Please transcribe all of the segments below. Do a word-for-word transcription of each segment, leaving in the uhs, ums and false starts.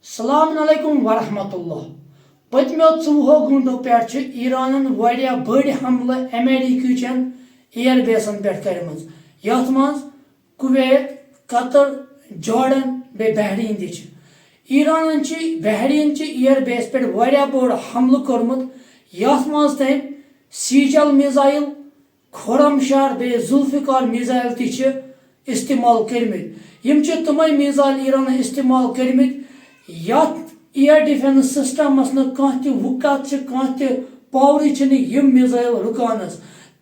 السلام علیکم ورحمۃ اللہ۔ پٔتمیو ژوٚوُہو گٲنٛٹو پٮ۪ٹھ چھِ ایرانن واریاہ بٔڑۍ حملہٕ امریکہ چٮ۪ن ایئر بیسن پٮ۪ٹھ کٔرمٕژ، یتھ منٛز کویت، قطر، جارڈن بیٚیہِ بحرین تہِ چھِ۔ ایرانن چھِ بحرین چہِ ایئر بیس پٮ۪ٹھ واریاہ بوٚڑ حملہٕ کوٚرمُت، یتھ منٛز تٔمۍ سیجل میزائل، خرم شار بیٚیہِ ذوالفقار میزائل تہِ چھِ استعمال کٔرمٕتۍ۔ یِم چھِ تِمے میزائل ایرانن استعمال کٔرمٕتۍ، یتھ ایئر ڈیفنس سسٹمس نہٕ کانٛہہ تہِ وقت چھِ، کانٛہہ تہِ پاورٕے چھِنہٕ یِم میزائل رُکاونس۔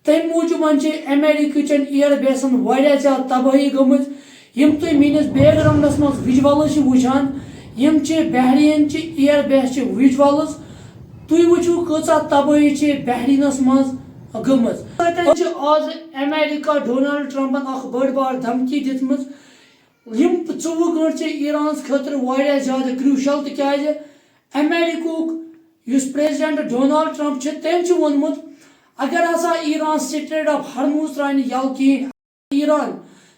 تَمہِ موٗجوٗب چھِ امریکہ چٮ۪ن ایئر بیسن واریاہ زیادٕ تبٲہی گٔمٕژ۔ یِم تُہۍ میٲنِس بیک گراؤنڈس منٛز ویجولز چھِ وٕچھان، یِم چھِ بحرین چہِ ایئر بیس چہِ ویجولز۔ تُہۍ وٕچھِو کۭژاہ تبٲہی چھِ بحرینس منٛز گٔمٕژ۔ تَتٮ۪ن چھِ آز امریکہ ڈونلڈ ٹرمپن اکھ بٔڑ بار دھمکی دِژمٕژ۔ یِم ژوٚوُہ گٲنٛٹہٕ چھِ ایرانس خٲطرٕ واریاہ زیادٕ کروشل، تِکیازِ امریکہُک یُس پریزیڈنٹ ڈونلڈ ٹرمپ چھُ، تٔمۍ چھُ ووٚنمُت، اگر ہسا ایران سٹریٹ آف ہرموز ترٛاونہِ یَلہٕ کِہیٖنۍ، ایران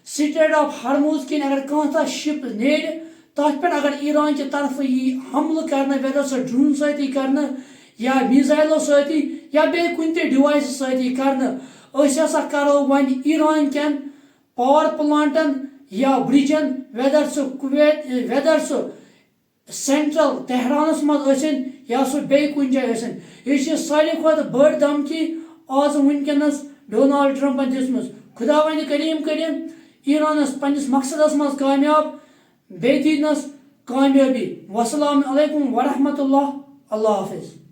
سٹریٹ آف ہرموز کِنۍ اگر کانٛہہ تانۍ شپ نیرِ، تتھ پٮ۪ٹھ اگر ایران کہِ طرفہٕ یی حملہٕ کرنہٕ، ویدر سُہ ڈرون سۭتی کرنہٕ یا میزائلو سۭتی یا بیٚیہِ کُنہِ تہِ ڈیوائس سۭتی کرنہٕ، أسۍ ہسا کرو وۄنۍ ایران کٮ۪ن پاور پلانٹن یا برجن، ویدر سُہ کویت، ویدر سُہ سینٹرل تہرانس منٛز ٲسِن یا سُہ بیٚیہِ کُنہِ جایہِ ٲسِن۔ یہِ چھِ ساروی کھۄتہٕ بٔڑ دھمکی آز وٕنکیٚنس ڈونلڈ ٹرمپن دِژمٕژ۔ خداوند کریم کٔرِن ایرانس پننِس مقصدس منٛز کامیاب، بیٚیہِ دِنس کامیٲبی۔ والسلام علیکم ورحمۃ اللہ۔ اللہ حافظ۔